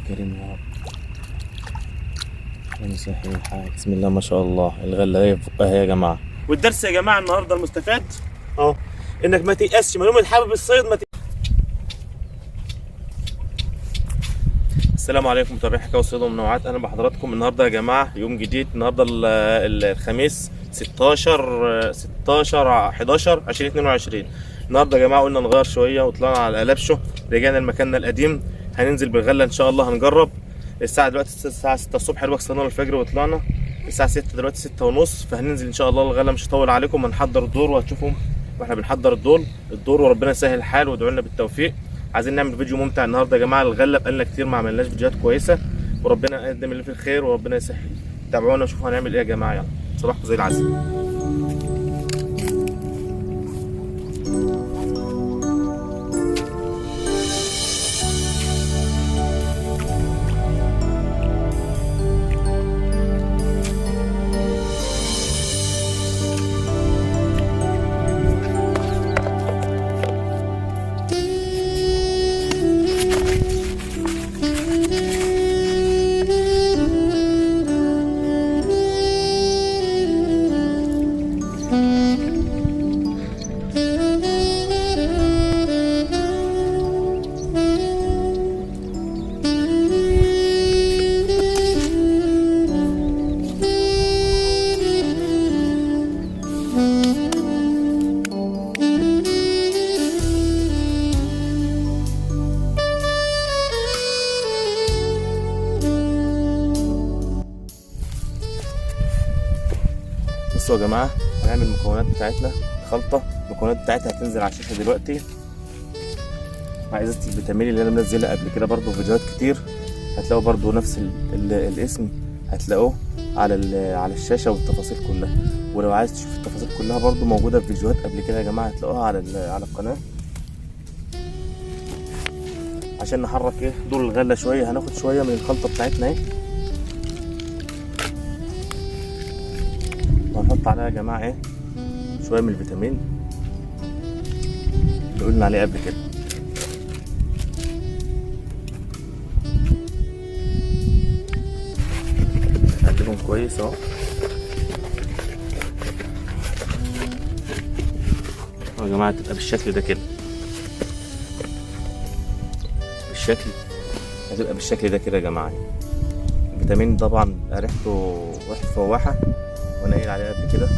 كريم يا رب، يا مسهل الحال. بسم الله ما شاء الله، الغلة هي في بقها يا جماعة. والدرس يا جماعة النهارده المستفاد اهو، انك ما تيأسش ما دام حابب الصيد ما السلام عليكم متابعين حكاوي الصيد والمنوعات، اهلا بحضراتكم. النهارده يا جماعة يوم جديد، النهارده الخميس 16 16 11 2022. النهارده يا جماعة قلنا نغير شوية وطلعنا على القلبشو، رجعنا لمكاننا القديم، هننزل بالغله ان شاء الله. هنجرب الساعة دلوقتي الساعة 6 الصبح، الوقت صلينا الفجر وطلعنا الساعة 6 دلوقتي 6 ونص، فهننزل ان شاء الله الغلة. مش هطول عليكم، هنحضر الدور وهتشوفوا واحنا بنحضر الدور، وربنا يسهل الحال وادعوا لنا بالتوفيق. عايزين نعمل فيديو ممتع النهارده يا جماعة. الغلة بقالنا كتير ما عملناش فيديوهات كويسة، وربنا يقدم اللي فيه الخير وربنا يسهل. تابعونا وشوفوا هنعمل ايه يا جماعة. يلا صباحكم زي العسل. بصوا يا جماعة، هنعمل المكونات بتاعتنا، الخلطة المكونات بتاعتها هتنزل على الشاشة دلوقتي مع ازازة الفيتامين اللي انا منزلها قبل كده برضو في فيديوهات كتير، هتلاقوا برضو نفس الاسم هتلاقوه على الشاشة والتفاصيل كلها. ولو عايز تشوف التفاصيل كلها برضو موجودة في فيديوهات قبل كده يا جماعة، هتلاقوها على القناة. عشان نحرك ايه دور الغلة شوية، هناخد شوية من الخلطة بتاعتنا اهي، وهنحط عليها يا جماعة ايه شوية من الفيتامين اللي قلنا عليه قبل كده. نقلبهم كويس اهو. يا جماعة تبقى بالشكل ده كده، بالشكل هتبقى بالشكل ده كده يا جماعة. الفيتامين طبعا ريحته ريحه فواحه، وانا قايل عليه قبل كده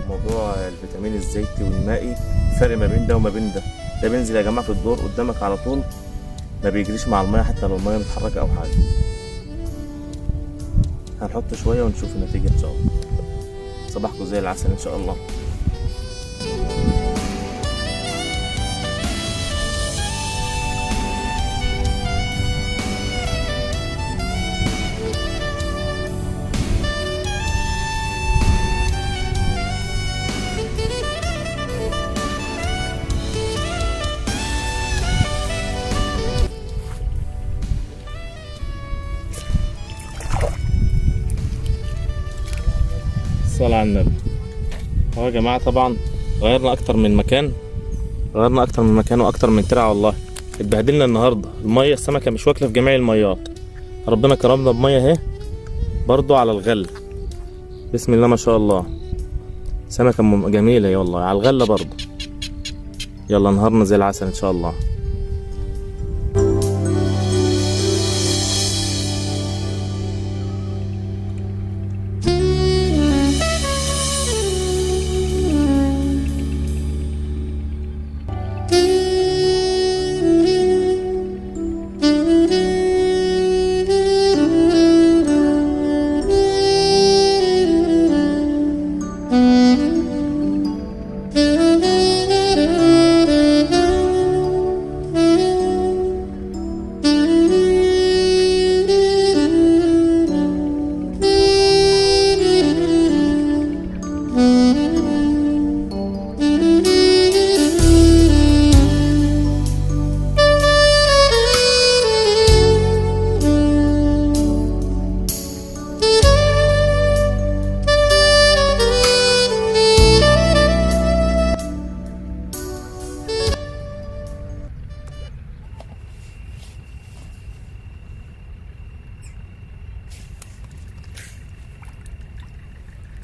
موضوع الفيتامين الزيتي والمائي، فرق ما بين ده وما بين ده. ده بينزل يا جماعة في الدور قدامك على طول، ما بيجريش مع المية حتى لو المية متحركة او حاجة. هنحط شوية ونشوف النتيجة ان شاء الله. صباحكم زي العسل ان شاء الله. الصلاة على النبي. اهو يا جماعة طبعا غيرنا أكتر من مكان، غيرنا أكتر من مكان وأكتر من ترعة، والله اتبهدلنا النهاردة. المية السمكة مش واكلة في جميع الميات، ربنا كرمنا بمية اهي برضو على الغلة. بسم الله ما شاء الله، سمكة جميلة يا والله على الغلة برضو. يلا نهارنا زي العسل إن شاء الله.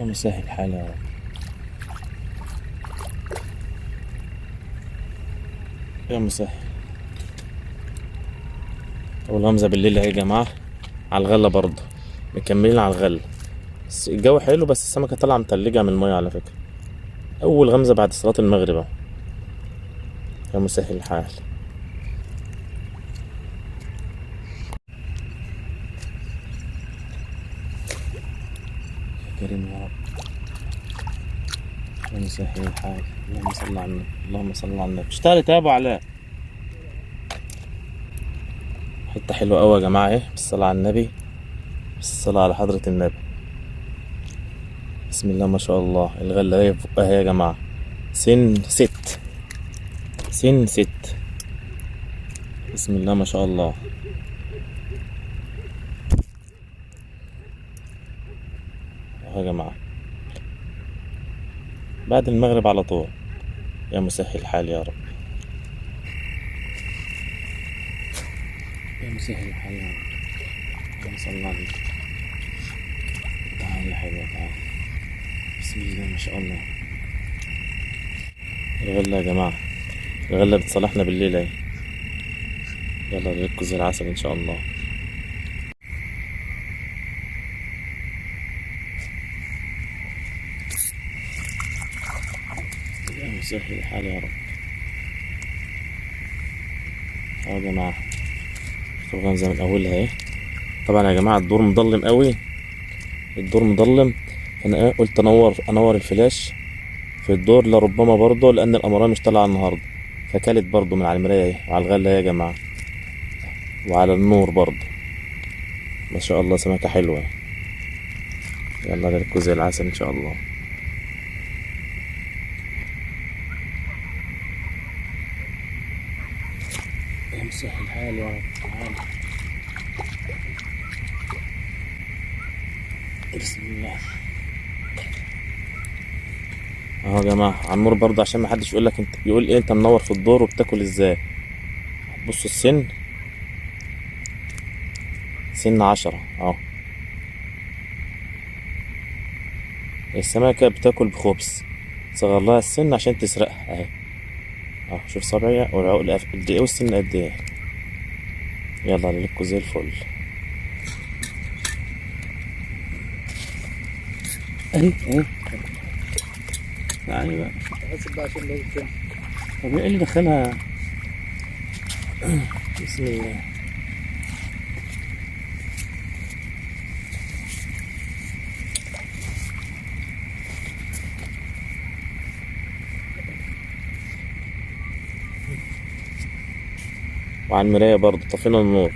اللهم سهل الحال يا رب. يا مسهل. اول غمزة بالليل اهي يا جماعة على الغلة، برضه مكملين على الغلة. بس الجو حلو، بس السمكة طالعة متلجة من المية على فكرة. أول غمزة بعد صلاة المغرب اهو. يا مسهل الحال. يا كريم يا رب، يا مسهل الحال. اللهم صل على النبي، اللهم صل على النبي. اشتغلت يا ابو علاء، حتة حلوة قوي يا جماعة اهي. بالصلاة على النبي، بالصلاة على حضرة النبي. بسم الله ما شاء الله. الغلة اهي في بقها يا جماعة. سن 6، سن 6. بسم الله ما شاء الله. اهو يا جماعة بعد المغرب على طول. يا مسهل الحال يا رب، يا مسهل الحال يا رب. اللهم صل على النبي. تعال يا حلوة تعال. بسم الله ما شاء الله. الغلة يا جماعة، الغلة بتصالحنا بالليل اهي. يلا ليلتكم زي العسل ان شاء الله. يا مسهل الحال يا رب. اهو يا جماعة الغمزة من اولها اهي. طبعا يا جماعة الدور مظلم قوي، الدور مظلم، فانا ايه قلت انور الفلاش في الدور، لربما برضه لان القمران مش طالعه النهارده، فكلت برضه من على المراية اهي وعلى الغلة يا جماعة وعلى النور برضه. ما شاء الله سمكة حلوة. يلا ليلتكم زي العسل ان شاء الله. يا مسهل الحال يا رب. تعال بسم الله. اهو يا جماعة على النور برضه عشان ما حدش يقول لك انت، يقول ايه انت منور في الدور وبتاكل ازاي. بصوا السن، سن 10 اهو. السمكة بتاكل بخبز، صغر لها السن عشان تسرقها اهي. اهو شوف صبعي والعقل قد ايه والسن قد ايه. يلا ليلتكم زي الفل. اهي اهي. تعالي بقى. حاسب بقى عشان لازم تمشي. طب ايه اللي دخلها؟ بسم الله. وعلى المراية برضه طفينا النور.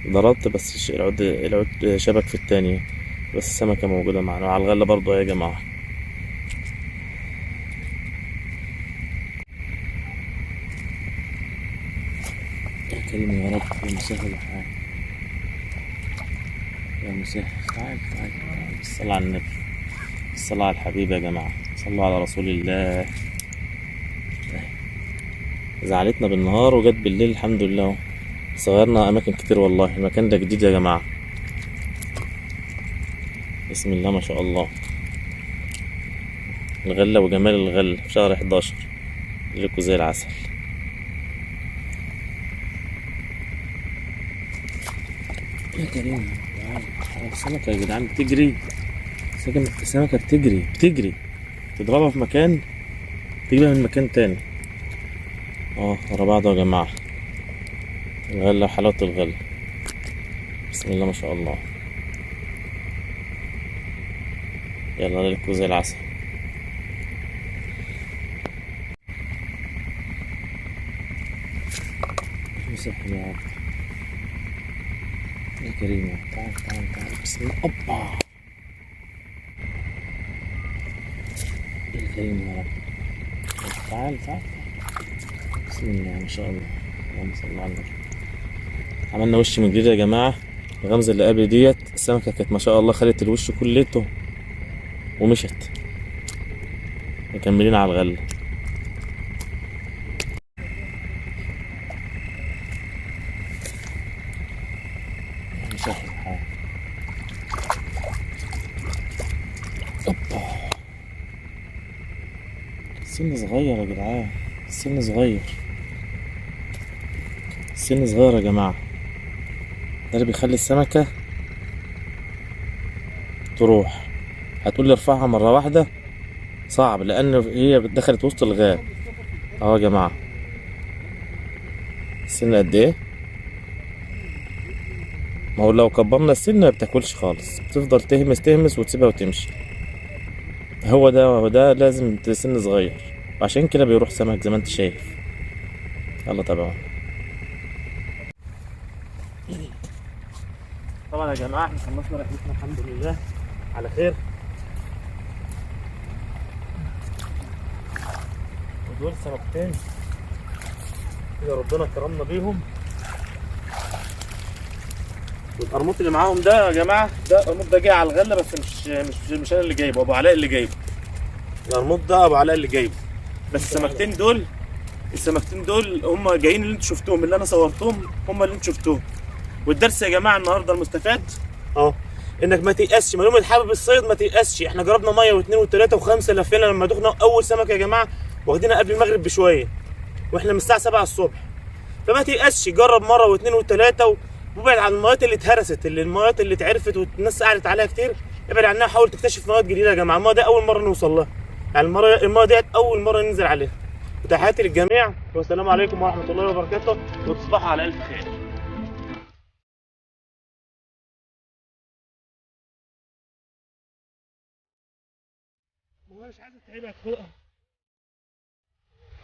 ضربت بس العود شبك في التانية، بس السمكة موجودة معانا. وعلى الغلة برضه يا جماعة. يا كريم يا رب، يا مسهل الحال، يا مسهل. تعال تعال تعال. بالصلاة على النبي، بالصلاة على الحبيب يا جماعة، صلوا على رسول الله. زعلتنا بالنهار وجت بالليل الحمد لله. صغيرنا أماكن كتير والله، المكان ده جديد يا جماعة. بسم الله ما شاء الله. الغلة وجمال الغلة في شهر 11 لكم زي العسل. يا كريم تعال. السمكة يا جدعان بتجري، السمكة بتجري بتجري، تضربها في مكان تجيبها من مكان تاني. ورا بعض يا جماعة. الغلة وحلاوة الغلة. بسم الله ما شاء الله. يلا لكم زي العسل. مسهل يا رب. يا كريم تعال تعال تعال. بسم الله. أوبا. يا كريم يا رب. تعال تعال. بسم الله ما شاء الله. اللهم صل على النبي. عملنا وش من جديد يا جماعة. الغمزة اللي قبل ديت السمكة كانت ما شاء الله خدت الوش كلته ومشت. مكملين على الغلة. مسهل الحال. سن صغير يا جدعان، السن صغير، السن صغير يا جماعة. ده اللي بيخلي السمكة تروح. هتقول لي ارفعها مرة واحدة، صعب لأن هي دخلت وسط الغاب. اهو يا جماعة السن قد ايه؟ ما هو لو كبرنا السن ما بتاكلش خالص، بتفضل تهمس تهمس وتسيبها وتمشي. هو ده، هو ده لازم سن صغير، وعشان كده بيروح سمك زي ما انت شايف. يلا تابعونا. طبعا يا جماعة احنا خلصنا رحلتنا الحمد لله على خير. ودول سمكتين كده ربنا كرمنا بيهم. والقرموط اللي معاهم ده يا جماعة، ده القرموط ده جاي على الغلة، بس مش انا اللي جايبه، ابو علاء اللي جايبه. القرموط ده ابو علاء اللي جايبه. بس السمكتين دول، السمكتين دول هم جايين اللي انتوا شفتوهم، اللي انا صورتهم هم اللي انتوا شفتوهم. والدرس يا جماعة النهارده المستفاد اهو، انك ما تيأسش، ما دام حابب الصيد ما تيأسش. احنا جربنا مية واثنين وثلاثة وخمسة، لفينا لما دخنا اول سمكة يا جماعة واخدينها قبل المغرب بشوية، واحنا من الساعة 7 الصبح. فما تيأسش، جرب مرة واثنين وثلاثة، وابعد عن الميات اللي اتهرست، اللي الميات اللي اتعرفت والناس قعدت عليها كتير، ابعد عنها. حاول تكتشف ميات جديدة يا جماعة. المية دي اول مرة نوصل لها، يعني المية ديت اول مرة ننزل عليها. وتحياتي للجميع، والسلام عليكم ورحمة الله وبركاته، وتصبحوا على الف خير. مش عايز اتعبك.